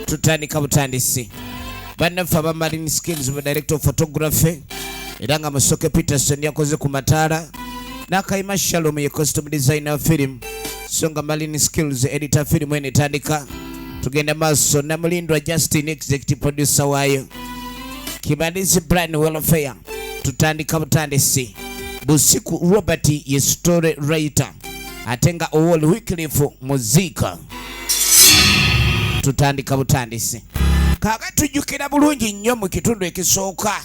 Tutandika butandisi. Bannaffe aba Marine Skills mu director of photography era nga Musoke Peterson yakoze ku mataala n'akayima Shalom ye costume designer film, so nga Marine Skills editor. Firimu eno etandika, tugenda maaso. Namulindwa Justin, executive producer waayo, Kibalizi Brian Welfare. Tutandika butandisi. Busiku Robert ye story writer, ate nga Owol Wycliffe muziika. Tutandika butandisi. Kaaka tujjukira bulungi nnyo mu kitundu ekisooka,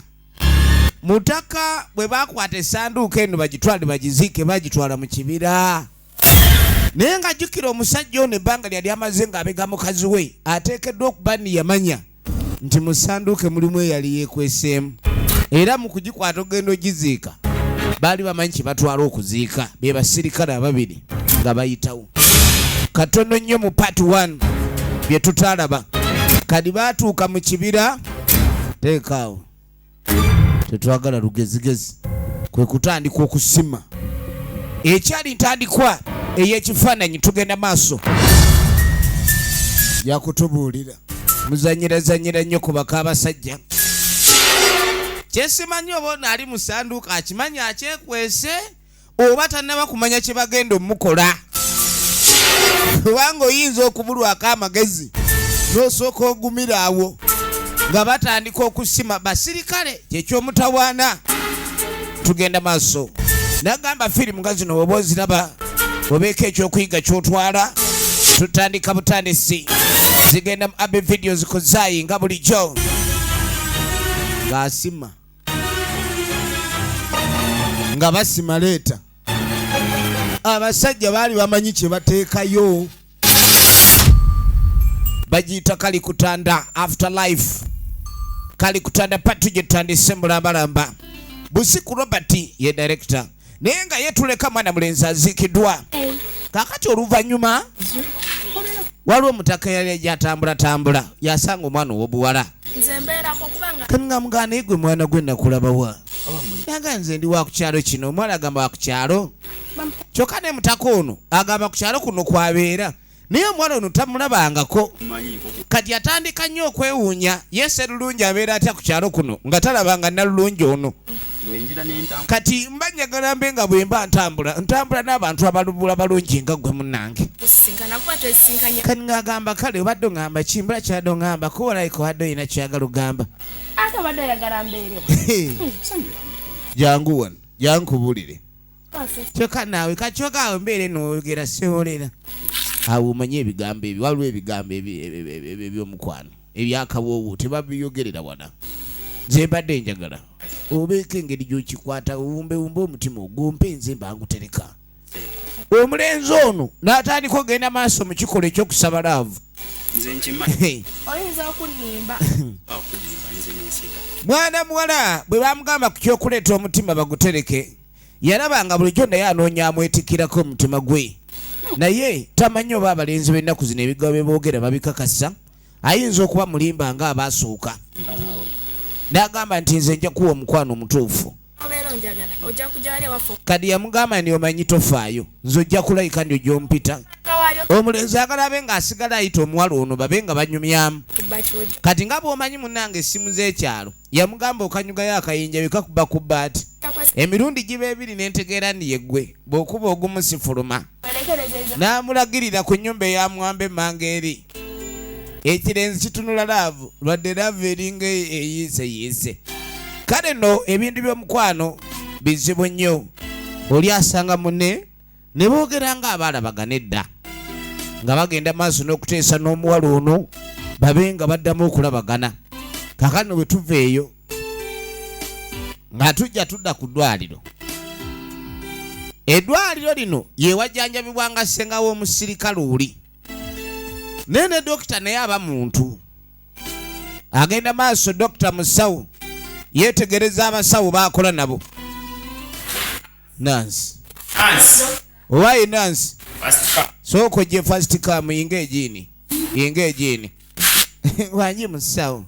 mutaka bwe bakwata essanduuko eno bagitwale bagiziike, bagitwala mu kibira, naye nga jjukira omusajja ono ebbanga lyali amaze ng'abega mukazi we, ateekeddwa okuba niyamanya nti mu ssanduuke mulimu eyali yeekweseemu, era mu kugikwata ogenda ogiziika baali bamanyi kye batwala okuziika. Be basirikale ababiri nga bayitawo katono nnyo mu part 1 bye tutaalaba. Kati baatuuka mu kibira, teekaawo tetwagala lugezigezi, kwe kutandika okusima ekyali ntandikwa ey'ekifaananyi. Tugenda maaso, yakutubuulira muzanyirazanyira nnyo ku baka abasajja. Kyesimanyi oba ono ali mu sanduuka akimanyi akyekwese oba tannaba kumanya kye bagenda omukola, kubanga oyinza okubulwako amagezi n'osooka ogumira awo nga batandika okusima basirikale kyekyomutawaana. Tugenda maaso, nagamba firimu nga zino oba oziraba obeeko ekyokuyiga kyotwala. Tutandika butandisi, zigenda mu Abe Videos Kozaayi nga bulijjo ng'asima nga basima leeta. Abasajja baali bamanyi kye bateekayo, bagiyita Kalikutanda Afterlife. Kalikutanda part 2 gye tutandise mulambalamba. Busiku Robert ye director, naye nga ye tuleka mwana mulenzi aziikiddwa. Kakati oluvannyuma waliwo omutaka eyali ajatambulatambula, yasanga omwana ow'obuwala. Nze mbeerako kubanga Kati nga mugaana, naye gwe mwana gwe nakulabawa? Naga nze ndi wa ku kyalo kino. Omwana agamba wa ku kyalo, kyokka ne mutaka ono agamba ku kyalo kuno kwabeera, naye omwana ono tamulabangako. Kati atandika nnyo okwewuunya, ye Serulungi abeera atya ku kyalo kuno nga talabanga Nalulungi ono? Kati mba njagala mbe nga bwe mba ntambula, ntambula n'abantu abalubula balungi nga ggwe munnange. Kusisinkana kuba twesisinkanye. Kati ng'agamba kale obadde oŋŋamba kimbula kyadde oŋŋamba kuba olabika obadde olina kyagala ogamba. Ate obadde oyagala mbeerewo? Jangu wano, jangu nkubulire. Kyokka naawe kakyoka awo mbeere noyogera sewolera awo, omanye ebigambo ebyo, waliwo ebigambo eby'omukwano ebyakawoowo tebabiyogerera wana. Nze mbadde njagala obeeko engeri gy'okikwata, owumbewumbe omutima ogumpe, nze mba ngutereka. Omulenzi ono n'atandika ogenda maaso mu kikolwa ekyokusaba love. Nze nkimanyi. Oyinza okunnimba. Akulimba nze nensega. Mwana muwala bwe bamugamba ku kyokuleeta omutima bagutereke, yalaba nga bulijjo naye anoonya amwetikkirako omutima gwe, naye tamanyi oba abalenzi b'ennaku zino ebigambo bye boogera babikakasa, ayinza okuba mulimba nga abaasooka. N'agamba nti nze nja kuwa omukwano omutuufu. Obeera onjagala ojja kujja wali ewaffe. Kati yamugamba nti omanyi tofaayo, nze ojja kulayika ndi ojja ompita. Nga wali Omulenzi agala abe ng'asigala ayita omuwala ono, babe nga banyumyamu. Okuba kiwojo. Kati nga bw'omanyi munnange essimu z'ekyalo, yamugamba okanyugayo akayinja bekakuba ku bbaati emirundi giba ebiri nentegeera ndi yeggwe, bw'okuba ogumu sifuluma. N'amulagirira ku nnyumba eyamwamba emmanga eri. Ekirenzi kitunula love, lwadde love eringa eyiiseyiise. Kale nno ebintu by'omukwano bizibu nnyo, oli asanga munne ne boogera nga abaalabagana edda, nga bagenda maaso n'okuteesa n'omuwala ono babe nga baddamu okulabagana. Kakano bwe tuva eyo nga tujja tudda ku ddwaliro. Eddwaliro lino yewajjanjabibwanga ssenga w'omusirikale oli, naye ne dokita naye aba muntu agenda maaso. Dokita musawo yeetegereza abasawo baakola nabo. Nansi owaye nansi, sooka ojje first come, yinga ejiini, yinga ejiini wangi musawo.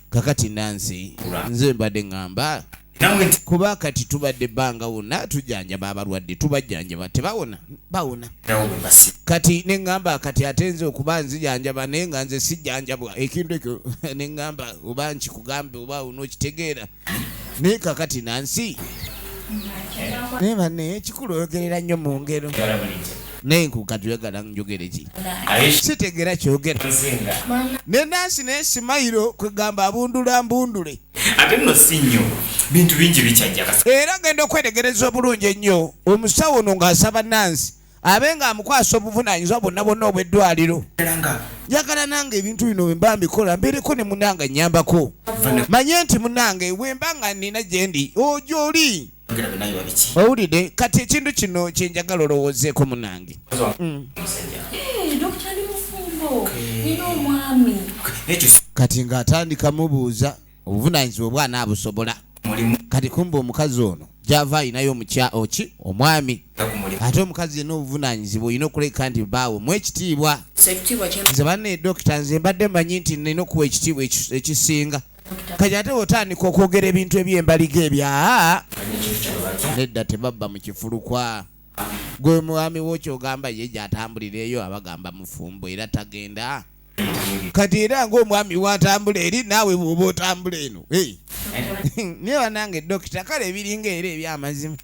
Kakati nansi, nze mbadde ŋŋamba Kuba kati tubadde ebbanga wonna tujjanjaba abalwadde, tubajjanjaba tebawona, bawona. Kati ne ŋŋamba kati ate nze okuba nzijanjaba naye nga nze sijjanjabwa ekintu ekyo ne ŋŋamba oba nkikugambe oba onookitegeera naye kakati nansi naye banne ekikulu oyogerera nnyo mu ngero naye nkukati oyagala njogere ki sitegeera kyogera ne nansi naye simayiro kwegamba abundula mbundule ate nno si nnyo bintu bingi bikyajja era genda okwetegereza obulungi ennyo omusawo ono ng'asaba nansi abe nga amukwasa obuvunaanyizibwa bwonna bwonna obw'eddwaliro njagala nange ebintu bino bwemba mbikola mbeereko ne munange nyambako manye nti munange bwemba nga nina gyendi ogyoli owulidde kati ekintu kino kyenjagala olowoozeeko munange mm. Kati ng'atandika mubuuza obuvunaanyizibwa obwana abusobola kati kumba omukazi ono gyava alinayo omukya oki omwami ate omukazi yenna obuvunaanyizibwa olina okuleka nti baawe mu ekitiibwa nze banne dokita nze mbadde manyi nti nina okuwa ekitiibwa ekisinga kati ate otandika okwogera ebintu ebyembaliga ebya nedda tebabba mu kifulukwa gwe mwami wo kyogamba ye gyatambulira eyo abagamba mufumbo era tagenda kati era ngaomwami watambula eri naawe bwoba otambula eno naye banange dokita kale ebiringa era ebyamazima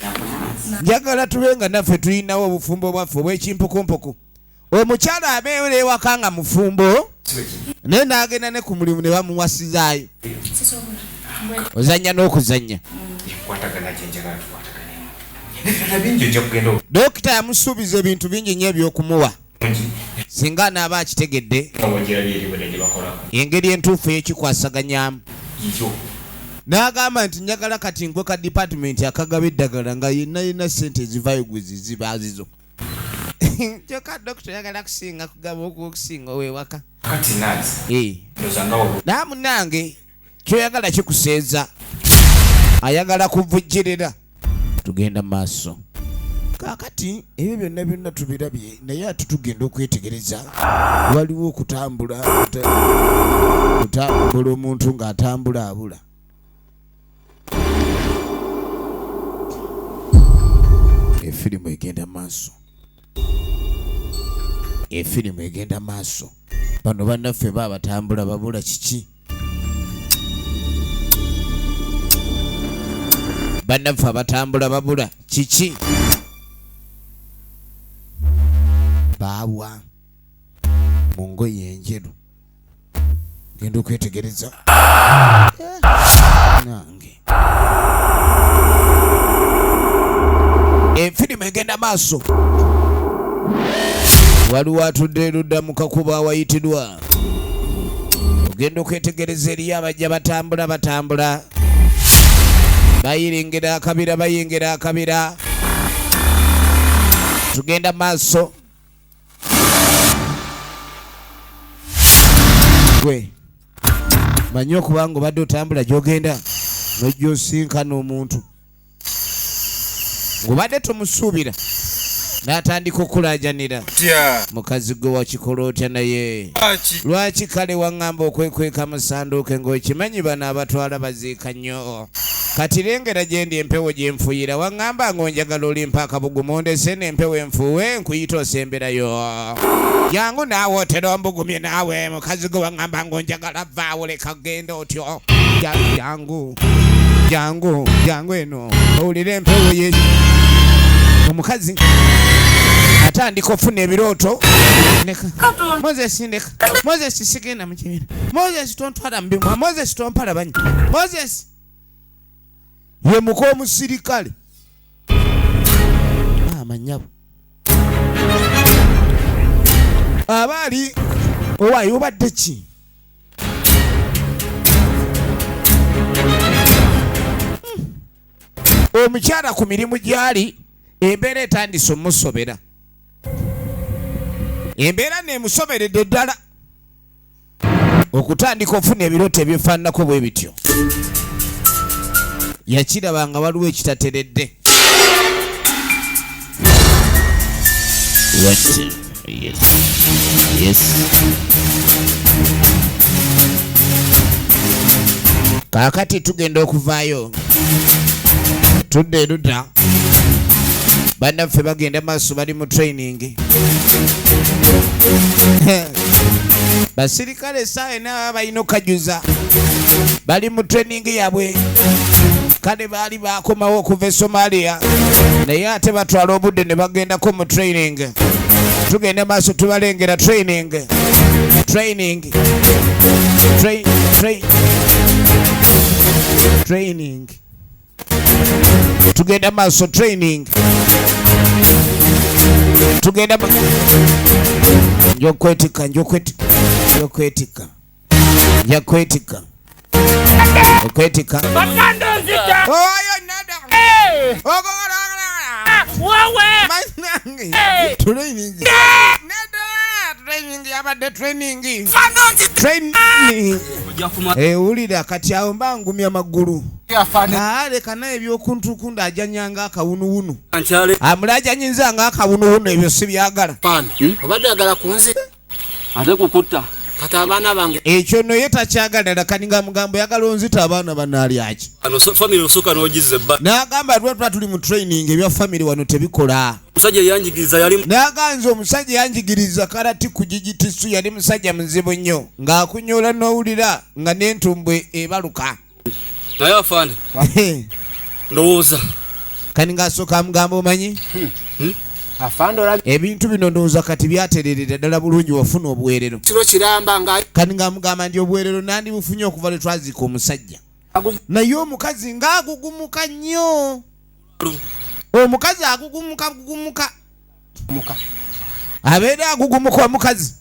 njagala tube nga naffe tulinawo obufumbo bwaffe obwekimpukumpuku omukyala abeera ewaka nga mufumbo naye n'agenda ne ku mulimu ne bamuwasizaayo ozannya n'okuzannya dokita yamusuubiza ebintu bingi nnyo eby'okumuwa singa anaaba akitegedde engeri entuufu ey'ekikwasaganyamu n'agamba nti njagala kati nkwe ka dipatimenti akagaba eddagala nga yenna yenna ssente ezivayo gwe zizibazizo kyokka dokita oyagala kusinga kugaba okusinga owewaka eh. Naye munange kyoyagala kikuseeza ayagala kuvujjirira tugenda maaso kakati ebyo byonna byonna tubirabye naye ate tugenda okwetegereza waliwo okutambula kutambula omuntu ng'atambula abula Efirimu egenda maaso, efirimu egenda maaso. Bano bannaffe baabatambula babula kiki? Bannaffe abatambula babula kiki? Baawa mu ngoye enjeru. Genda okwetegereza nange efirimu egenda maaso waliwo atudde erudda mu kakubo awayitidwa ogenda okwetegereza eriyo abajja batambula batambula bayiringira akabira bayingira akabira tugenda maaso Gwe manyi okubanga obadde otambula gyogenda nojja osinkana omuntu ng'obadde tomusuubira n'atandika okulajanira mukazi gwe wakikola otya naye lwaki kale waŋŋamba okwekweka mu sanduuke ng'okimanyi bano abatwala baziika nnyo Kati lengera gyendi empewo gyenfuyira waŋŋamba ng'onjagala olimpa akabugumu ondese n'empewo enfuuwe nkuyita osemberayo jangu naawe otera ombugumye naawe mukazi gwe waŋŋamba ng'onjagala vaawo leka genda otyo jangu jangu jangu eno owulire empewo ye omukazi atandika ofuna ebirooto Moses ndeka Moses sigenda mu kibiina Moses tontwala mu bimwa Moses tompalabanya Moses ye muka omusirikale amanyabo aba ali owaye obadde ki omukyala ku mirimu gyali embeera etandise omusobera embeera nemusoberedde ddala okutandika ofuna ebirooto ebifaananako bwe bityo yakiraba nga waliwo ekitateredde kaakati tugenda okuvaayo. Tudde erudda, bannaffe bagenda maaso, bali mu training. Basirikale essaawa ena baba balina okukajuza, bali mu training yabwe. Kale baali bakomawo okuva e Somalia, naye ate batwala obudde ne bagendako mu training. Tugenda maaso, tubalengera training, training, train, train, training. Tugenda maaso, training, tugenda njokwetika, njokwetika, njokwetika, njakwetika, okwetika. Oyo nada. Banange, training nada, training yabadde training, training. Ewulira kati awo mba ngumya amagulu. Leka naye ebyokuntukunda ajanyanga akawunuwunu, amulajanyinza nga akawunuwunu, ebyo si byagala. Obadde oyagala kunzi ate kukutta. Kati abaana bange. Ekyo nno ye takyagala. Kaninga mugambo yagala onzita, abaana banaalyaki? Ano family osooka n'ogizza ebba. N'agamba lwa tuba tuli mu training, ebya family wano tebikola. Omusajja eyanjigiriza yali N'aganza omusajja yanjigiriza karate ku jiu-jitsu, yali musajja muzibu nnyo, ng'akunyola n'owulira nga n'entumbwe ebaluka. Naye afaane ndowooza Kani ng'asooka amugamba, omanyi, Afande, olabye ebintu bino ndowooza kati byatererera ddala bulungi, wafuna obuweerero. Kiro kiramba nga Kani ng'amugamba nti obuweerero nandibufunye okuva lwe twaziika omusajja, naye omukazi ng'agugumuka nnyo, omukazi agugumuka gugumuka. Muka. Abeera agugumuka, omukazi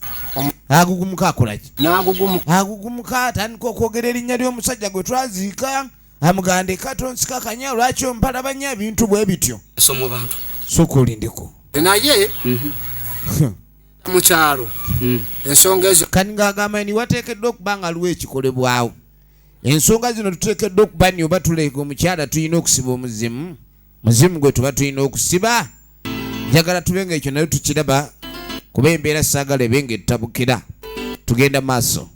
agugumuka akolaki? N'agugumuka. Agugumuka, atandika okwogera erinnya ly'omusajja gwe twaziika, amugamba ekatonsika kanya, lwaki ompalabanya, ebintu bwe bityo. Somo bantu. Sooka olindeko. Naye mu kyalo ensonga ezo Kani ng'agamba nti wateekeddwa okuba nga aliwo ekikolebwawo, ensonga zino tuteekeddwa okuba ni oba tuleeka omukyala, tulina okusiba omuzimu, muzimu gwe tuba tulina okusiba. Njagala tube nga ekyo naye tukiraba, kuba embeera saagala ebe nga etabukira. Tugenda maaso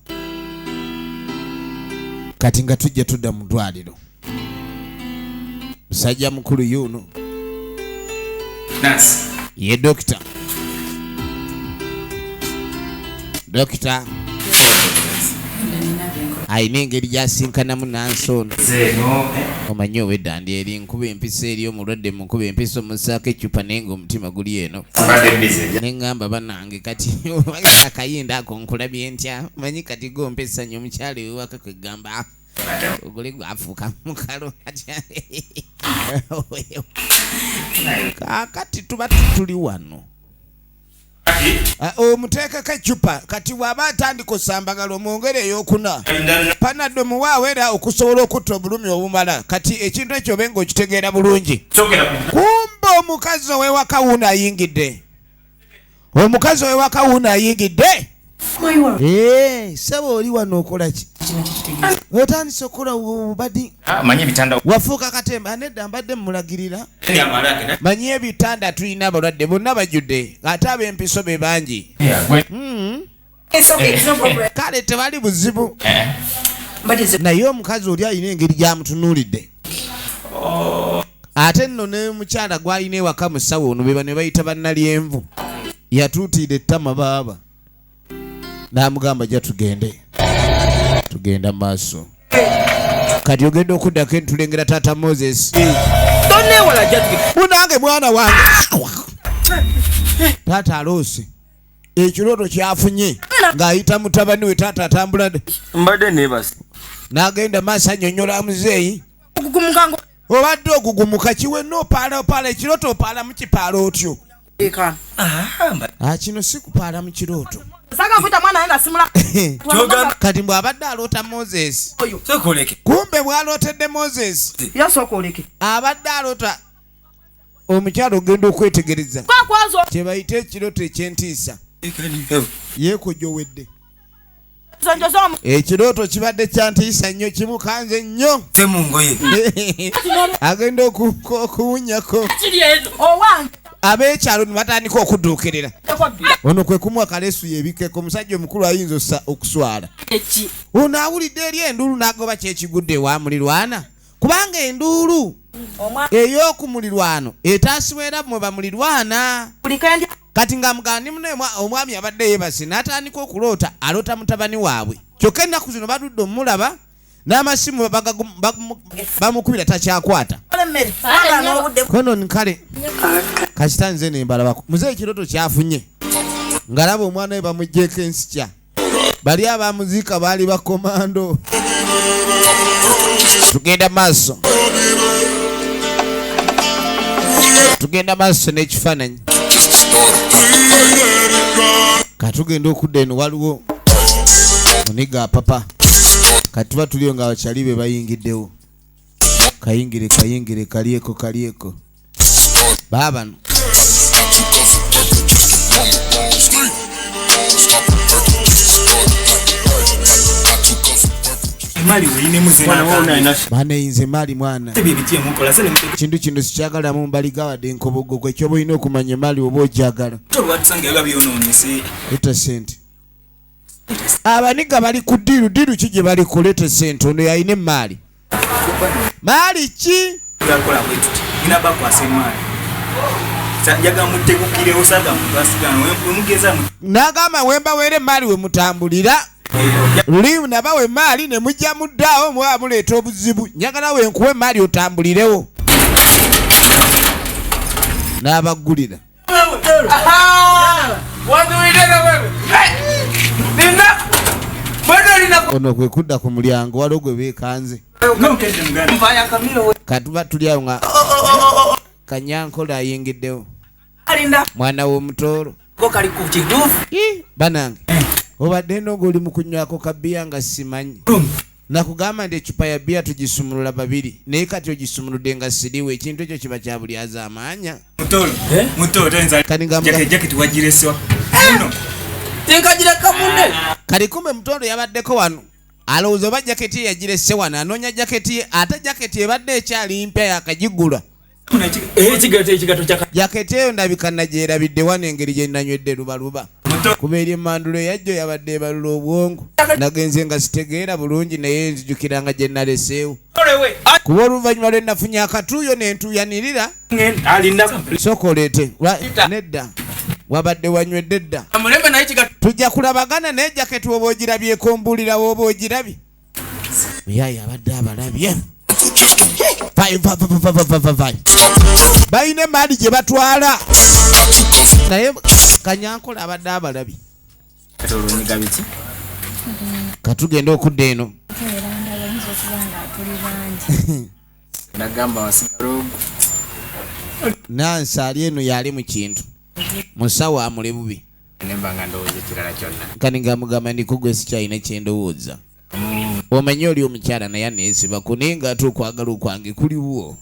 kati nga tujja tudda mu ddwaliro. Musajja mukulu yuno. Nurse. Ye dokita, dokita alina engeri gyasinkanamu nansi ono. Zeno, eh? Omanyi obwedda ndi eri nkuba empisa eri omulwadde, mu nkuba empisa omusaako eccupa, naye nga omutima guli eno. Mbadde busy. Neŋŋamba bannange, kati akayinda ako nkulabye ntya? Manyi kati gompa essanyu, omukyala ewaka kwegamba oguli gwafuuka mukalo. Kaakati tuba tuli wano. Ah, omuteekeko eccupa kati bw'aba atandika osambagala omwongere eyokuna Panado muwaawera okusobola okutta obulumi obumala. Kati ekintu ekyo obe ng'okitegeera bulungi. Sokera ku Kumbe omukazi ow'ewaka wuuno ayingidde, omukazi ow'ewaka wuuno ayingidde. Eh, sebo oli wano okola ki? Otandise okukola obubadi. Ah, manyi ebitanda. Wafuuka katemba. Nedda, mbadde mmulagirira. Amalake na. Manyi ebitanda tulina abalwadde bonna bajjudde, ate ab'empiso be bangi. Yeah, gwe. It's okay, it's no problem. Kale tebali buzibu. Eh. But it's Naye omukazi oli alina engeri gy'amutunuulidde, ate nno ne mukyala gw'alina ewaka musawo ono be bano bayita bannalyenvu. Yatuutiira ettama baaba n'amugamba ja tugende, tugenda maaso. Kati ogenda okuddako entulengera taata Moses. Tonewala jatike. Munange, mwana wange, taata aloose ekirooto kyafunye ng'ayita mutabani we. Taata atambula Mbadde nebase. N'agenda maaso annyonnyola muzeeyi. Okugumuka ngo Obadde ogugumuka kiwenna, opaala opaala ekirooto, opaala mu kipaala otyo. Eka. Ah, kino si kupaala mu kirooto. Saka kuita mwana yenga simula. Kyogamba Kati bw'abadde aloota Moses, sokoleke. Kumbe bw'alootedde Moses, Yasooka oleke. Abadde aloota omukyalo. Ogenda okwetegereza Kwa kwanza kye bayita ekirooto ekyentiisa, yeekojowedde. Zonjo zomu. Ekirooto kibadde kyantiisa nnyo, kimukanze nnyo. Te mu ngoye. Agenda okuwunyako. Kiri eno. Owange. Ab'ekyalo ne batandika okudduukirira ono, kwe kumuwa kaleesu yeebikeko. Omusajja omukulu ayinza okuswala. Eki. Ono awulidde eri enduulu n'agoba kyekigudde ewa mulirwana. Kubanga enduulu ey'okumulirwano etaasiweera mwe bamulirwana. Kati nga mugandi muno omwami abadde yeebase n'atandika okuloota, aloota mutabani waabwe. Kyokka ennaku zino baludde omulaba n'amasimu bamukubira takyakwata. Kono nkale kasita nze nembalabako. Muzeeyi ekirooto kyafunye ng'alaba omwana we bamuggyeko ensikya. Bali abamuziika baali bakomando. Tugenda maaso. Tugenda maaso n'ekifaananyi. Katugenda okudda eno waliwo oniga papa. Katuba tuliyo nga abakyali be bayingiddewo. Kayingire kayingire kalyeko kalyeko. Baabano. Mane nze mali mwana. Kintu kino sikyagalamu mbaliga wadde enkobogo gwe kyoba olina okumanya emali oba ogyagala. Leeta ssente. Abaniga bali ku ddiiru, ddiiru ki gye bali kuleeta ssente? Ono yalina emmaali. Maali ki? N'agamba wembaweera emmaali we mutambulira. Luli nabawa emmaali ne mujja muddaawo muba muleeta obuzibu. Njagala we nkuwe emmaali otambulirewo. N'abaggulira. Ono kwe kudda ku mulyango waliwo gwe beekanze. Katuba tuli awo nga Kanyankole ayingiddewo. Mwana w'omutoolo. Banange. Obadde nno ng'oli mu kunywako ka bbiya nga simanyi. Nakugamba nti eccupa ya bbiya tugisumulula babiri, naye kati ogisumuludde nga siriwo, ekintu ekyo kiba kya buli azaamaanya. Kati kumbe Mutoolo yabaddeko wano alowooza oba jaketi ye yagirese wano, anoonya jaketi ye, ate jaketi ebadde ekyali mpya yakagigula. Jaketi eyo ndabika nagyerabidde wano engeri gye nanywedde lubaluba. Kuba eri emmandulo eyajjo yabadde ebalula obwongo. Nagenze nga sitegeera bulungi naye nzijukira nga gye naleseewo. Kuba oluvannyuma lwe nafunye akatuuyo ne ntuuyanirira. Sooka oleete. Nedda. Wabadde wanywedde dda. Tujja kulabagana naye jaketi woba ogirabyeko mbuulira woba ogirabye. Muyaaye abadde abalabye. Balina emaali gye batwala. Naye Kanyankole abadde abalabye. Katugenda okudda eno. Nansi ali eno yali mu kintu. Musawo amuli bubi. Kani ngamugamba ndi kugwe sikyalina kye ndowooza. Omanyi oli omukyala naye aneesibako naye ng'ate okwagala okwange kuliwo.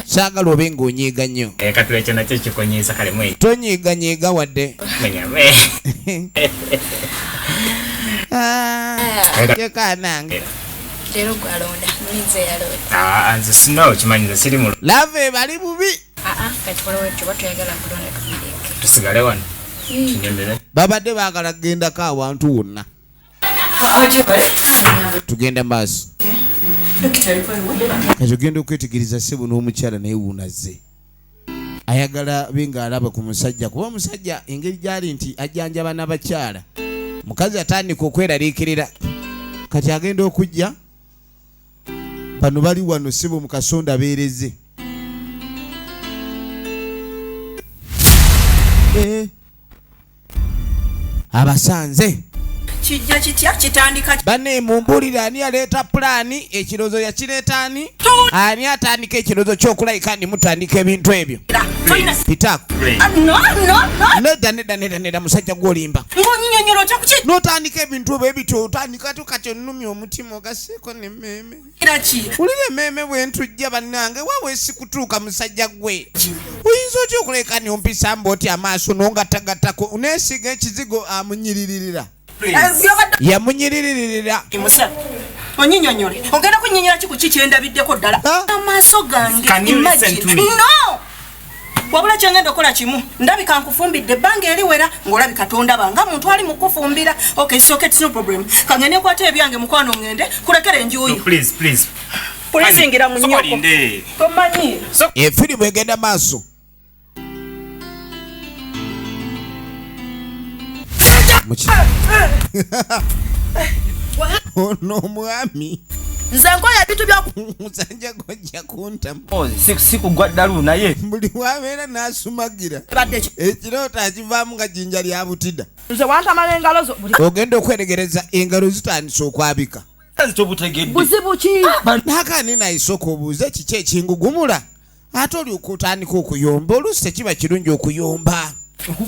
Saagala obe ng'onyiiga nnyo. Tonyiiganyiiga wadde. Yekaanange. Lava ebali bubi. Babadde baagala kugendako awantu wonna. Tugenda maaso. Kati ogenda okwetegereza ssebo n'omukyala naye wuunazze. Ayagala be ng'alaba ku musajja kuba omusajja engeri gy'ali nti ajjanjaba n'abakyala. Mukazi atandika okweraliikirira. Kati agenda okujja bano bali wano ssebo mu kasonda beereze. Abasanze. Kijja kitya kitandika Banne mumbuulire ani aleeta pulaani, ekirowoozo yakireeta ani? Ani atandika ekirowoozo ky'okulayika ndi mutandika ebintu ebyo? Pitaako. Nedda nedda nedda nedda musajja gw'olimba. Ng'onyinyonnyola otya ku ki? N'otandika ebintu ebyo ebityo, otandika tu kati onnumya omutima ogasseeko n'emmeeme. Wulira emmeeme bwe ntujja bannange, waawe sikutuuka musajja gwe. Oyinza otya okuleka ni ompisa mbu oti amaaso n'ongattagattako, neesiga ekizigo amunyiriririra. Yamunyiriririra. Onyinyonyole. Ogenda kunyinyonyola ki ku ki kye ndabiddeko ddala? Amaaso gange. Imagine. No! Wabula kye ngenda okukola kimu. Ndabika nkufumbidde ebbanga eriwera ng'olabika tondaba nga muntu ali mu kufumbira. Okay, it's okay, it's no problem. Kangende nkwate ebyange mukwano ngende kulekera enjuyi. No, please, please. Poliisi ngira mu nnyoko. Tomanyi. Efirimu egenda maaso. Ono omwami Nze nkola ebintu bya musajja gojja kuntamu. Sikugwa ddalu naye. Buli wabeera n'asumagira. Badde ki? Ekirooto akivaamu nga jjinja lya butida. Nze wantamala engalo zo. Ogenda okweregereza engalo zitandise okwabika. Buzibu ki? Naakaani nayisooka obuuze kiki ekingugumula. Ate oli okutandika okuyomba, oluusi tekiba kirungi okuyomba.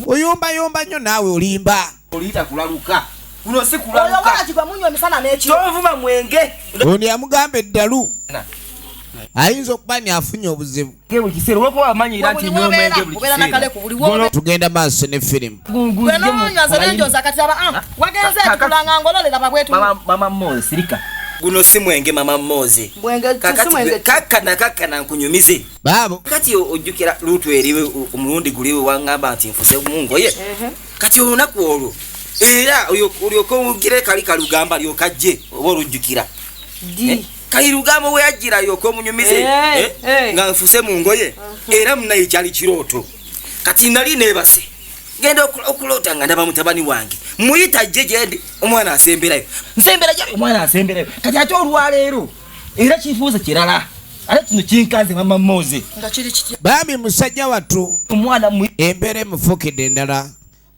Oyombayomba nnyo naawe olimba. Oliyita kulaluka. Kuno si kulaluka. Oyo wala kigwa munywa emisana n'ekiro. Tonvuma mwenge. Ono yamugamba eddalu. Ayinza okuba ni afunye obuzibu. Buli kiseera olw'okuba amanyira nti nywa omwenge buli kiseera. Tugenda maaso ne firimu. Gwe n'onywa nze n'enjoza kati aba, wagenze etukulanga ngololera babwetu. Mama Moze sirika. Guno si mwenge Mama Moze. Mwenge si mwenge. Kakkana kakkana nkunyumize. Baabo. Kati ojjukira luutu eriwe omulundi guliwe wangamba nti nfuse mu ngoye. Kati olunaku olwo era olyoka owugire kali kalugamba alyoka ajje oba olujjukira. Kalirugamba we yajjira alyoka omunyumize nga nfuse mu ngoye era munaye kyali kirooto. Kati nali neebase. Ngenda okuloota nga ndaba mutabani wange. Muyita ajje gyendi omwana asemberayo. Nsembera gye omwana asemberayo. Kati ate olwaleero era kifuuze kirala. Ate kino kinkanze Mama Moze. Nga kiri kitya? Bambi musajja wattu omwana embeera emufuukidde endala.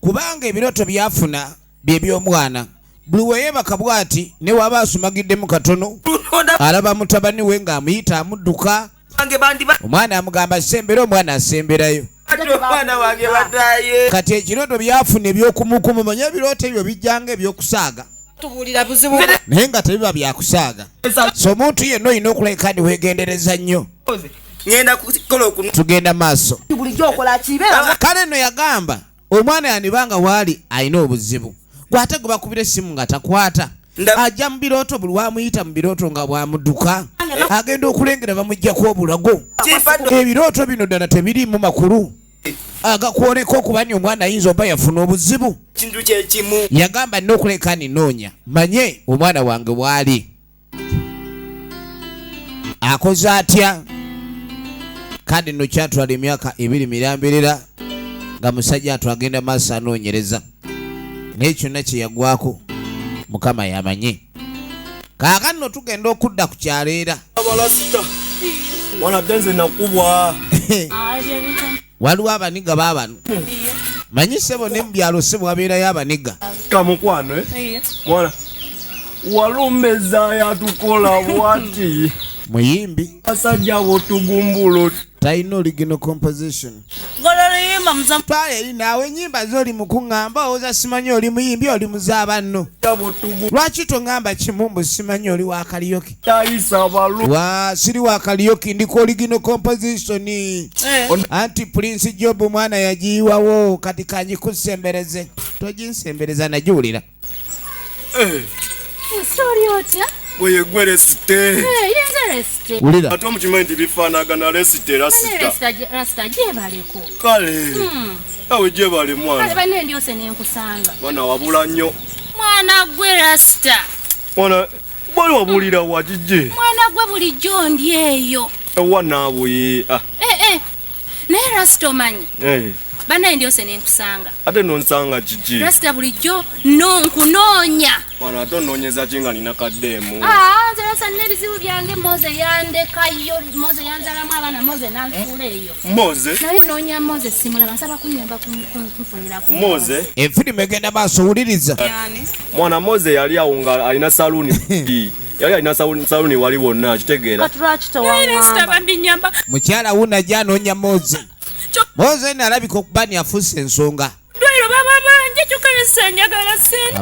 Kubanga ebirooto byafuna bye by'omwana. Buli we yeebaka bw'ati ne waba asumagiddemu katono alaba mutabani we ng'amuyita amudduka. Omwana amugamba sembera, omwana asemberayo. Kati ekirooto byafuna eby'okumukumu, manye ebirooto ebyo bijjanga ebyokusaaga. Naye nga tebiba byakusaaga. So omuntu yenna olina okuleka ni weegendereza nnyo. Tugenda maaso. Kale nno yagamba omwana yandibanga waali alina obuzibu. Gw'ate gwe bakubira essimu nga takwata. Ajja mu birooto buli wamuyita mu birooto nga bw'amudduka. Agenda okulengera bamuggyako obulago. Ebirooto bino ddala tebiriimu makulu agakwoleka okuba ni omwana ayinza oba yafuna obuzibu. Yagamba nina okuleka ninoonya manye omwana wange waali. Akoze atya? Kale nno kyatwala emyaka 2 mirambirira nga musajja atu agenda maaso anoonyereza. Naye kyonna kye yagwako Mukama yamanyi. Kaakano tugenda okudda ku kyalo era. Waliwo abaniga baabano. Manyi ssebo ne mu byalo ssebo wabeerayo abaniga. Kamukwano, Mwana walumeza yatukola bw'ati. Muyimbi. Basajja botugumbula. Talina original composition. Twala eri naawe ennyimba z'oli mu kuŋŋamba owoza simanyi oli muyimbi oli muzaabanno. Lwaki toŋŋamba kimu mbu simanyi oli wa karaoke? Wa siri wa karaoke ndi ku original composition. Anti Prince Job mwana yagiyiwawo kati kangikusembereze. Toginsembereza nagiwulira. Story otya? Oye gwe resite. Yenze resite. Wulira. Ate omukimanyi nti bifaanagana resite rasita. Rasita gyebaleko. Kale. Awe gyebale mwana. Kale banne ndyose ne nkusanga. Mwana wabula nnyo. Mwana gwe rasita. Mwana bwali wabulira wa gigi? Mwana gwe bulijjo ndi eyo. Ewa naawe. Naye rasita omanyi. Banne ndyose ne nkusanga. Ate nonsanga kiki? Rasita bulijjo nkunoonya. Mwana ate onoonyeza ki nga nina kaddeemu? Nze Rasita nina ebizibu byange Moze yandekayo, Moze yanzalamu abaana, Moze n'ansuula eyo. Moze? Naye nnoonya Moze simulaba, nsaba kunnyamba kunfunira ku Moze? Efirimu egenda maaso wuliriza. Mwana Moze yali awo nga alina saluuni. Yali alina saluuni wali wonna, kitegeera. Kati lwaki towaŋŋamba? Rasita bambi nnyamba. Mukyala wuno ajja anoonya Moze. Moze nno alabika okuba ni afuuse ensonga. Ddwaliro baba bangi, kyokka Rasita njagala ssente.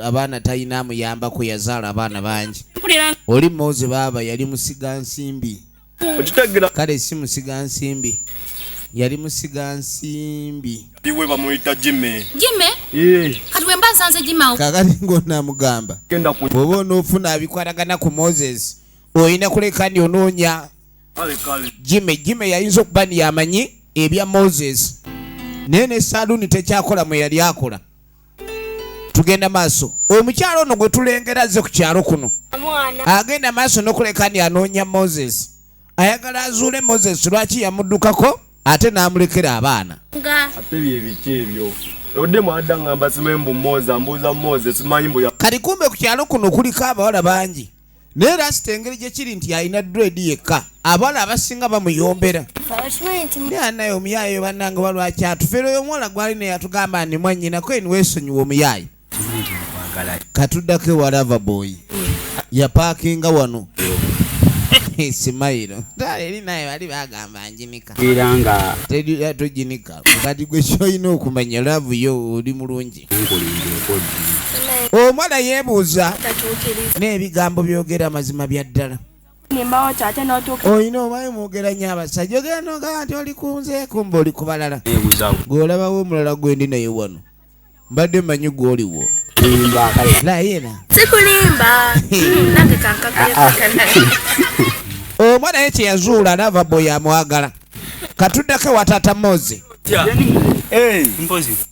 Abaana talina amuyambako, yazaala abaana bangi. Mpulira. Oli Moze baaba yali musigansimbi. Okitegeera. Kale si musigansimbi. Yali musigansimbi. Iwe bamuyita Jimmy. Jimmy? Kati bwe mba nsanze Jimmy awo. Kaakati ng'onaamugamba. Genda ku- Bw'oba onoofuna abikwatagana ku Moses, olina kuleka ni onoonya Kale, kale. Jimmy. Jimmy yayinza okuba ni yamanyi ebya Moses. Naye ne saluuni tekyakola mwe yali akola. Tugenda maaso. Omukyalo ono gwe tulengera azze ku kyalo kuno, agenda maaso n'okuleka ni anoonya Moses. Ayagala azuule Moses lwaki yamuddukako ate n'amulekera abaana. Ate bye biki ebyo? Odde mwadda ngamba simanyi mbu Moses, ambuuza Moses simanyi mbu. Kati kumbe ku kyalo kuno kuliko abawala bangi, naye rasita engeri gye kiri nti alina dread yekka, abawala abasinga bamuyombera. Naye naye omuyaayo bannange balwaki atufera? Oyo omuwala gwali naye atugamba ni mwannyina ko eni, weesonyiwa omuyaayo. Katuddako ewa Lava Boy, yapaakinga wano simayiro eri naye bali bagamba njinika era nga Teri toginika. Kati gwe kyolina okumanya, love yo oli mulungi. Omwana yeebuuza n'ebigambo byogera amazima bya ddala. Olina omanyi mwogera nnyo abasajja, ogera nogamba nti oli kunze, kumba oli ku balala. Gweolabawo omulala gwendi naye wano, mbadde manyi gwoliwo layena. Sikulimba, nange kankakale. Omwana ye kyeyazuula, Lava Boy amwagala. Katuddako ewa taata Moze.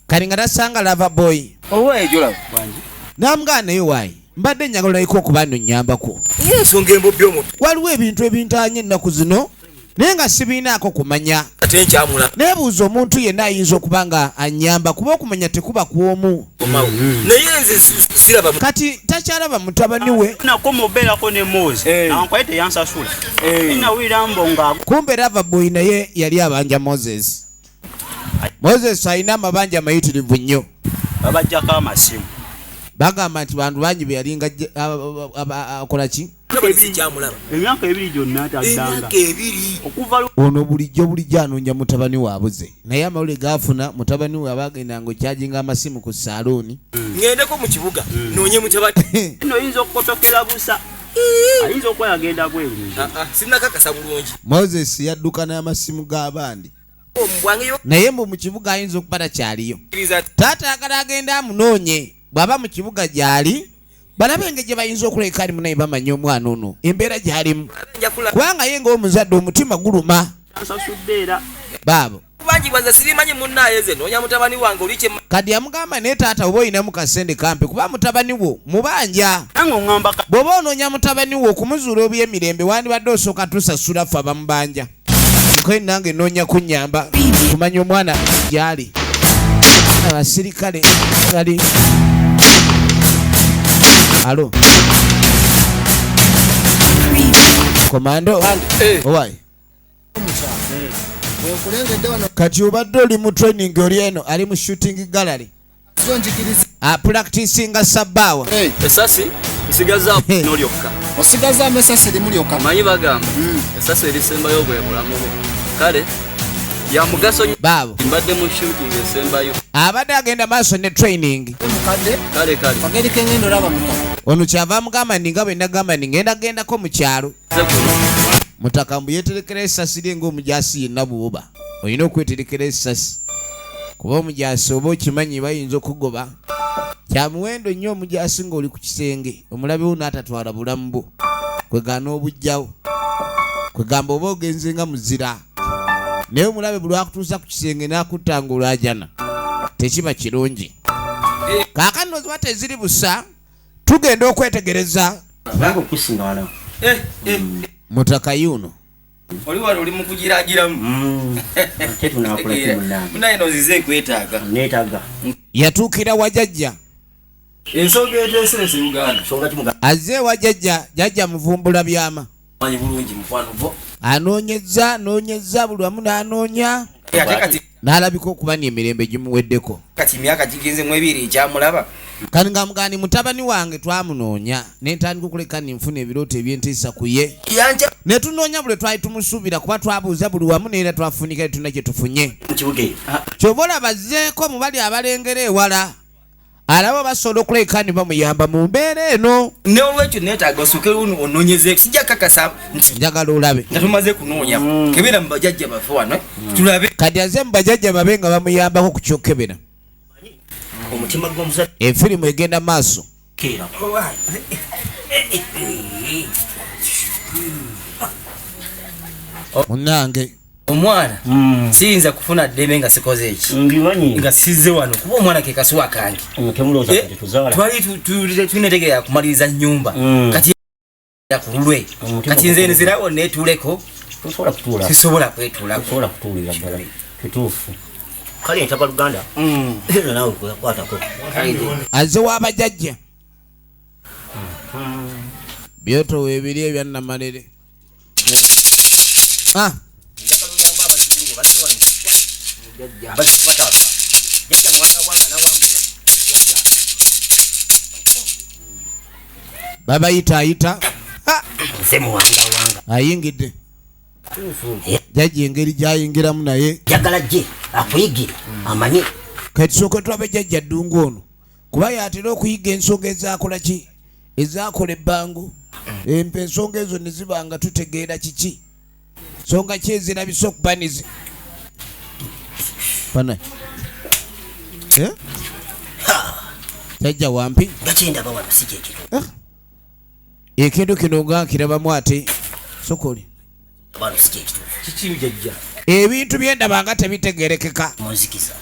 Kati nga tasanga Lava Boy, namugamba naye waayi mbadde njagala olayika okuba nno nnyambako. Ensonga embobbi omutwe. Waliwo ebintu ebintaanya ennaku zino naye nga sibiinaako kumanya. Ate nkyamula. Neebuuza omuntu yenna ayinza okuba nga annyamba, kuba okumanya tekuba kwomu. Naye nze siraba. Kati takyalaba mutabani we. Nakoma obeerako ne Moze nankwaye teyansasula, nawulira mbo nga Kumbe Lava Boy naye yali abanja Moses. Moses alina amabanja mayitirivu nnyo. Babajjako amasimu. Bagamba nti bantu bangi be yalinga akola ki. Sikyamulaba. Emyaka 2 gyonna taddanga. Emyaka 2. Okuva Ono bulijjo anoonya mutabani we abuze, naye amawulire gaafuna mutabani we abagendanga okyajinga amasimu ku saaluuni. Ŋŋendeko mu kibuga noonye mutabani. No oyinza okukotokera busa, ayinza okuba yagenda bweru. Ah, ah, sinnakakasa bulungi. Moses yadduka n'amasimu g'abandi. Bwange. Naye mbu mu kibuga ayinza okuba takyaliyo. Yokkiriza. Taata ayagala agenda amunoonye, bw'aba mu kibuga gy'ali balabe engeri gye bayinza okuleka ali munaye bamanya omwana ono embeera gy'alimu, Njakula. kubanga ye ng'omuzadde omutima guluma. Ansasudde era. Baabo. Bangi bwanze sirimanyi munnaaye, nze noonya mutabani wange oli kye. Kati yamugamba, naye taata oba olinamu kasente kampe, kuba mutabani wo mubanja. Nange oŋŋamba Bw'oba onoonya mutabani wo okumuzuula obyemirembe, wandibadde osooka tusasula ffe abamubanja. Nkoye nange noonya kunnyamba kumanya omwana gy'ali. Abasirikale bali alo komando owai. Wenkulengedde wano. Kati obadde oli mu training, oli eno ali mu shooting gallery. Zo njigiriza. Apracticinga sabaawa. Esasi nsigaza nolyokka. Osigazaamu esasi limu lyokka. Manyi bagamba esasi erisembayo bwe bulamu bwo, kale ya mugaso nnyo. Baabo. Mbadde mu shooting esembayo. Abadde agenda maaso ne training. Mukadde. Kale kale. Kageri kengendo olaba mutaka. Ono kyava amugamba ndi nga bwe nagamba ndi ngenda gendako mu kyalo. Nze kuno. Mutaka mbu yeterekera essasi lye ng'omujaasi yenna. Bw'oba olina okweterekera essasi, kuba omujaasi oba okimanyi bayinza okugoba. Kya muwendo nnyo omujaasi ng'oli ku kisenge, omulabe wo n'atatwala bulamu bwo, kwegaana obujjawo, kwegamba oba ogenze nga muzira, naye omulabe buli lwakutuusa ku kisenge n'akutta ng'olwajana, tekiba kirungi. Kaakano ziba teziri busa, tugenda okwetegereza. Kubanga okusinga wano. Mutaka yuno. Oli wano oli mu kugiragiramu. Ate tunakola ki munnange? Munaye nonzize nkwetaaga. Neetaaga. Yatuukira wa jjajja. Ensonga eteeserese Uganda. Nsonga ki muga? Azze ewa jjajja, jjajja muvumbula byama. Manyi bulungi mukwano gwo. Anoonyezza anoonyezza buli wamu n'anoonya, Ate kati n'alabika okuba ni emirembe gimuweddeko. Kati emyaka gigenze mu 2 nkyamulaba. Kati nga mugani mutabani wange twamunoonya, nentandika okuleka ninfuna ebirooto ebyentiisa ku ye. Yanja. Ne tunoonya buli twali tumusuubira, kuba twabuuza buli wamu, neera twafunika tulina kye tufunye. Mu kibuga eyo. Kyova olaba azzeeko mu bali abalengera ewala, alaba basobola okuleka ne bamuyamba mu mbeera eno. Ne olwekyo neetaaga osooke onoonyeze, sijja kakasa nti Njagala olabe. Nga tumaze kunoonya, kebera mu bajjajja baffe wano tulabe. Kati aze mu bajjajja babe nga bamuyambako ku kyokebera. Omutima gw'omuzadde Efirimu egenda maaso. keera. Munange. Omwana siyinza kufuna ddembe nga sikoze eki nga sizze wano kuba omwana ke kasuwa kange. Twali tulina entegeka ya kumaliriza nnyumba kati ku lulwe kati nze nzirawo neetuuleko sisobola kwetuulako. Tosobola kutuulira ddala kituufu. Kale ntaba Luganda era naawe kukwatako. Azze w'abajjajja byotowa ebiri ebyannamalere. Babayita ayita nze muwangawanga ayingidde jjajja engeri gyayingiramu naye njagala gye akuyigire amanye. Kati tusooke tulabe jjajja Ddungu ono kuba yatera okuyiga ensonga ezakola ki ezakola ebbango empa ensonga ezo ne ziba nga tutegeera kiki nsonga ki ezirabisa okubanizi bana jjajja wampi nga kyendaba wano si kyekituufu. Ekintu kino nga nkirabamu ate sokoli wano si kyekituufu. Kiki jjajja? Ebintu byendaba nga tebitegerekeka. Munzikiza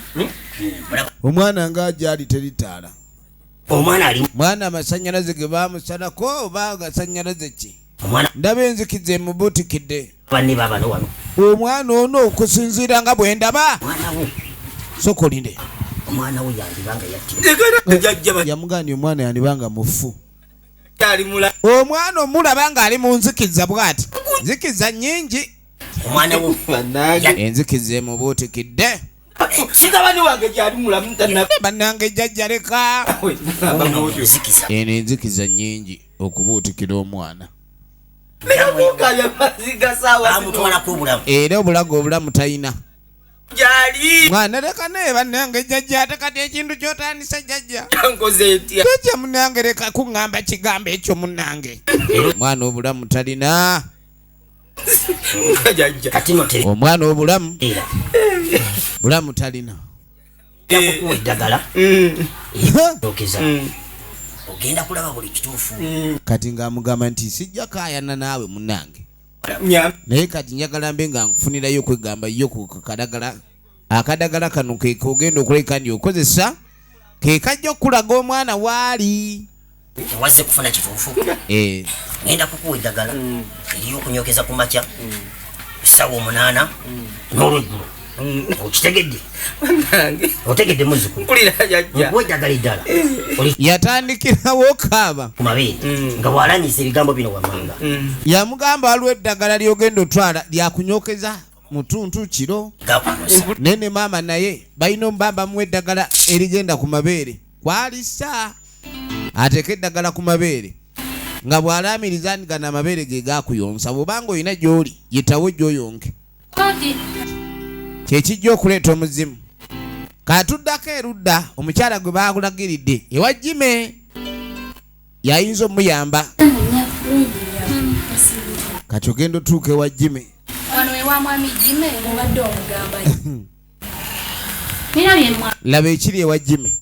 omwana nga gyali teritaala. Omwana ali mwana amasannyalaze ge baamusalako oba agasannyalaze ki? Omwana ndaba enzikiza emubuutikidde. Banne babano wano. Omwana ono okusinziira nga bwe ndaba. Omwana we. Sokolinde. Omwana we yandibanga yattibwa. Yamugambye omwana yandibanga mufu. Omwana omulaba ng'ali mu nzikiza bw'ati. Nzikiza nnyingi. Omwana we. Enzikiza emubuutikidde. Sitabani wange gyali mulamu tanna. Bannange jjajja leka. Eno enzikiza nnyingi okubuutikira omwana. Era obulago obulamu talina. Mwana leka naye bannange jjajja ate kati ekintu ky'otandise jjajja. Jjajja munnange leka kuŋŋamba kigambo ekyo munnange. Mwana obulamu talina. Omwana obulamu bulamu talina. Yakukuwa eddagala okeza ogenda kulaba buli kituufu. Kati ng'amugamba nti sijja kaayana naawe munnange. Naye kati njagala mbe nga nkufunirayo okwegamba yo ku kadagala. Akadagala kano ke k'ogenda okuleka ndi okozesa ke kajja okulaga omwana waali. Tewazze kufuna kituufu. Ngenda kukuwa eddagala ery'okunyokeza ku makya essaawa 8 n'olweggulo. Okitegedde? Otegedde muzzukulu? Nkuwa eddagala eddala. Yatandikirawo okaaba ku mabeere nga bw'alanyisa ebigambo bino wammanga. Yamugamba waliwo eddagala ly'ogenda otwala lyakunyokeza mutuntu kiro. Naye ne maama naye balina omubamba muwa eddagala erigenda ku mabeere. Kwalisa ateeka eddagala ku mabeere nga bw'alaamiriza nti gano amabeere ge gaakuyonsa bw'obanga olina gy'oli yitawo gy'oyonke. Kye kijja okuleeta omuzimu. Katuddako erudda omukyala gwe baakulagiridde ewa Jime yayinza omuyamba. Kati ogenda otuuka ewa Jime. Wano ewa mwami Jime mubadde omugamba. Nirabye mwa. Laba ekiri ewa Jime.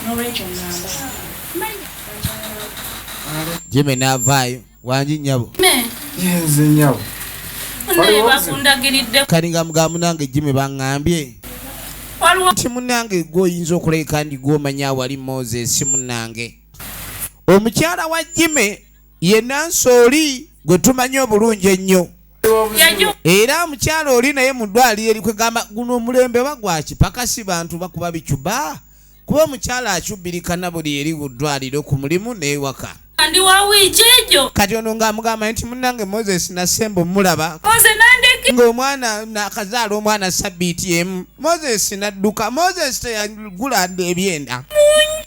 N'olwekyo ngamba. Jime n'avaayo wangi nnyabo. Yenze nnyabo. Naye bakundagiridde. Kati nga mugamba munnange Jime baŋŋambye. Waliwo Nti munnange gwe oyinza okuleka ndi gw'omanyi awali Moses munnange. Omukyala wa Jime ye Nansi oli gwe tumanyi obulungi ennyo. Era omukyala oli naye mu ddwaliro eri kwegamba guno omulembe oba gwa kipaka si bantu bakuba bicuba. Kuba omukyala acubbirikana buli eri ku ddwaliro ku mulimu n'ewaka. Ndi wa wiiki egyo. Kati ono ng'amugamba nti munnange Moses Nasembo mulaba. Mose nandeke. Ng'omwana nakazaala omwana sabbiiti emu. Moses n'adduka. Moses teyagula ebyenda.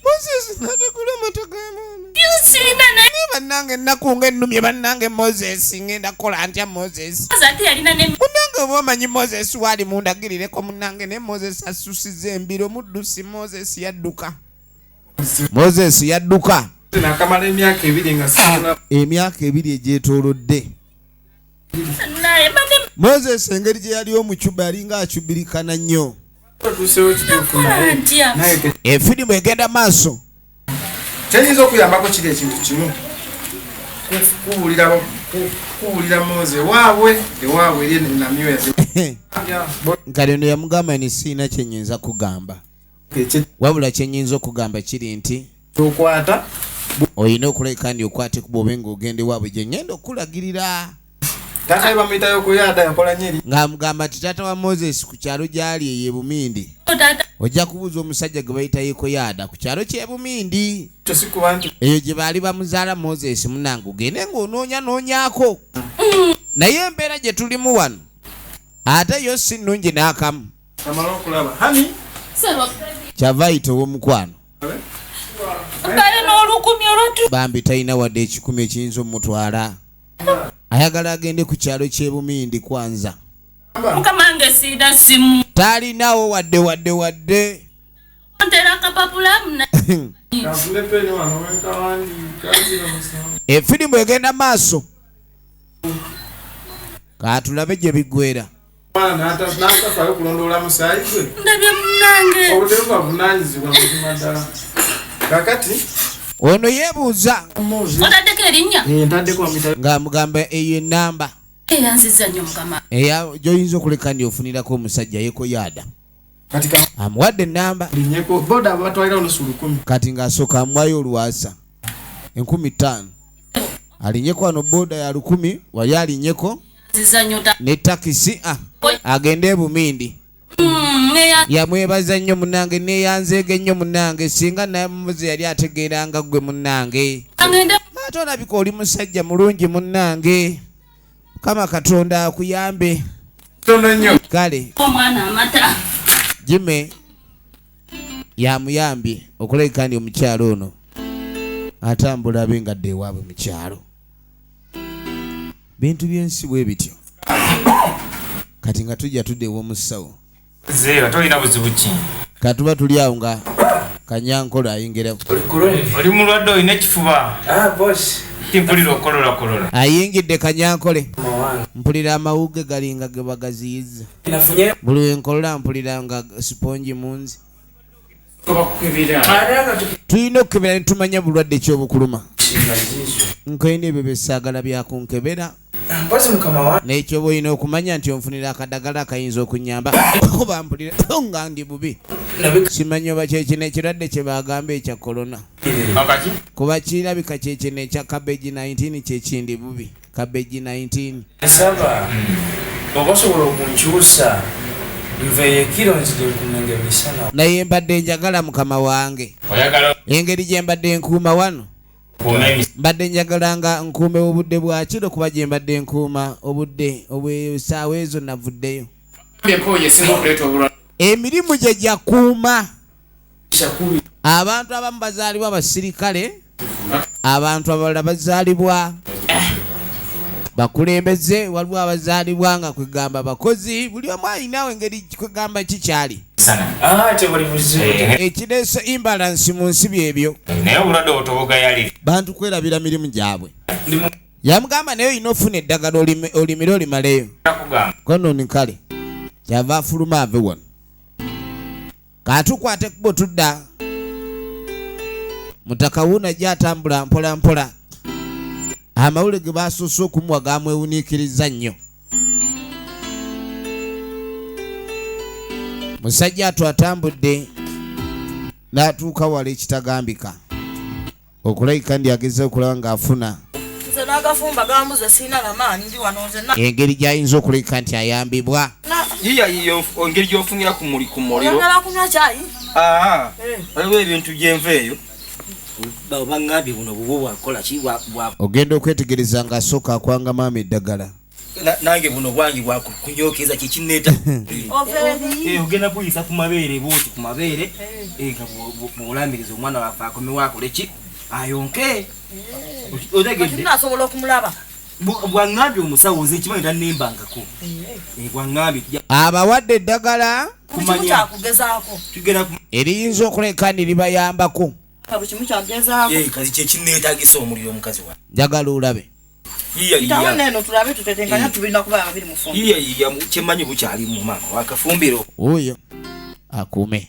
Moses n'ategula amata g'omwana. Sirina naye. Naye bannange ennaku ng'ennumye bannange Moses ngenda kukola ntya Moses. Moses ate yalina ne Munnange oba omanyi Moses waali mundagirireko munnange naye Moses asusiza embiro muddusi Moses yadduka. Moses yadduka. Nakamala emyaka 2 nga sifuna. Emyaka 2 egyetoolodde. Naye mbadde Moses engeri gye yali omucuba yalinga acubbirikana nnyo. Otuuseewo kituufu naye. Ntya. Efirimu egenda maaso. Kyenyinza okuyambako kiri ekintu kimu. Kubuulira Moze ewaabwe eri Namywezi. Kale ono yamugamba ni siina kyenyinza kugamba, wabula kyenyinza okugamba kiri nti okwata olina okuleka ndi okwate kuba obe ng'ogenda ewaabwe gye ngenda okulagirira. Taata we bamuyita Yokoyada, yakola nyeri. Ng'amugamba nti taata wa Moses ku kyalo gy'ali eyo e Bumindi, ojja kubuuza omusajja gwe bayita Yekoyaada ku kyalo ky'e Bumindi Tosikuba nti eyo gye baali bamuzaala Moses. Munange, ogende ng'onoonya noonyaako, naye embeera gye tulimu wano ate yo si nnungi n'akamu. Amala okulaba hani. Kyava ayita ow'omukwano. Kale n'olukumi olwatu. Bambi talina wadde 100 ekiyinza omutwala, ayagala agende ku kyalo ky'e Bumindi kwanza. Mukama nge siina simu. Talinawo wadde wadde wadde. Ntera akapapula muna. Kafune peni wano wenkawandiika 07. Efirimu egenda maaso, katulabe gye biggwera. Mwana n'atafaayo kulondoola musaayi gwe. Ndabye munange. Obudde bwavunanyizibwa muzima ddala kakati. Ono yeebuuza. Otaddeko erinnya? Ntaddeko, bamuyita Ng'amugamba eyo enamba. Eyanziza nnyo mukama. Eya gy'oyinza okuleka ndi ofunirako omusajja Yekoyaada. Kati ka Amuwadde enamba. Linyeko boda batwalira nusu 1000. Kati ng'asooka amuwayo olwasa 5000 alinyeko wano, boda ya 1000 wali alinyeko Nziza nnyo ta. ne takisi agende e Bumindi. Yamwebaza nnyo, munange neyanzeege nnyo munange, singa namuze yali ategeeranga ggwe munnange. Angende. Ate olabika oli musajja mulungi munnange, Mukama Katonda akuyambe. Tono nnyo. Kale. Omwana amata. Jime yamuyambye okulabika ndi omukyalo ono atambula abe nga adda ewaabwe mu kyalo. Bintu byensi bwe bityo. Kati nga tujja tudda ew'omusawo. Zeera tolina buzibu ki? Katuba tuli awo nga Kanyankole ayingira. Oli mulwadde, olina ekifuba? Ah, boss. Timpulira okolola kolola. Ayingidde Kanyankole. Mpulira amawugge galinga ge bagaziyiza. Nafunye Buli wenkolola mpulira nga sipongi munzi. bakukebera. Ate nga Tulina okukebera ne tumanya bulwadde kyobukuluma. tukinga zizo. Nkoyina ebyo byesaagala byakunkebera. Mpozi mukama wa N'ekyoba olina okumanya nti onfunira akadagala akayinza okunyamba kuba mpulira nga ndi bubi. Simanyi oba kyekino ekirwadde kye bagamba ekya korona. Akaki? Kuba kirabika kyekino ekya cabbage 19 kyekindi bubi. Cabbage 19. Nsaba oba osobola okunkyusa nveeyo ekiro nzije nkumenge emisana. Naye mbadde njagala mukama wange. Oyagala Engeri gye mbadde nkuuma wano. kuuma emisana. Mbadde njagala nga nkuume obudde bwa kiro kuba gye mbadde nkuuma obudde obw'essaawa ezo navuddeyo. Empewo yesinga okuleeta obulwadde. Emirimu gye gyakuuma. Shakubi. Abantu abamu bazaalibwa basirikale, abantu abalala bazaalibwa bakulembeze, waliwo abazaalibwa nga kwegamba bakozi, buli omu alinawo engeri kwegamba kikyali. Ah, tebali buzibu. Ekireese imbalance mu nsi byebyo. Naye obulwadde obwo tobugayalira. Bantu kwerabira mirimu gyabwe. Yamugamba naye olina ofuna eddagala olimire olimaleyo. Nakugamba. Kononi kale kyava afuluma ave wano. Katukwate ekkubo tudda. Mutaka wuuno ajja atambula mpola mpola. Amawulire ge basoose okumuwa gamwewuniikiriza nnyo. Musajja atu atambudde n'atuuka wala ekitagambika. Okulabika ndi agezza okulaba ng'afuna Nze n'agafumba gambuze sirina namaanyi ndi wano nze na engeri gy'ayinza okulabika nti ayambibwa. Yiya yiya engeri gy'ofunira ku muli ku muliro. Oyagala kunywa kyayi? Aa, waliwo ebintu gyenva eyo. Baŋŋambye buno bubwo bwakola ki bwa Ogenda okwetegereza ng'asooka akwanga maama eddagala. Nange buno bwange bwakunyokeza kikinneeta. Ogenda kuyisa ku mabeere bwoti ku mabeere nga bw'olambiriza omwana waffe akomewo akole ki ayonke. Otegedde? Nasobola okumulaba. Bwaŋŋambye omusawo nze nkimanyi tannembangako. Bwaŋŋambye Abawadde eddagala Buli kimu kyakugezaako. tugenda eriyinza okuleka ne libayambako. Buli kimu kyakugezaako. Kazi kyekinneetagisa omuliro omukazi wa. Njagala olabe. Yiya Itawo yiya. neno tulabe tutetenkanya tubirina kuba babiri mu ffumbi. Yiya yiya kyemmanyi bukyali mu maama wakafumbiro. Oyo akuume.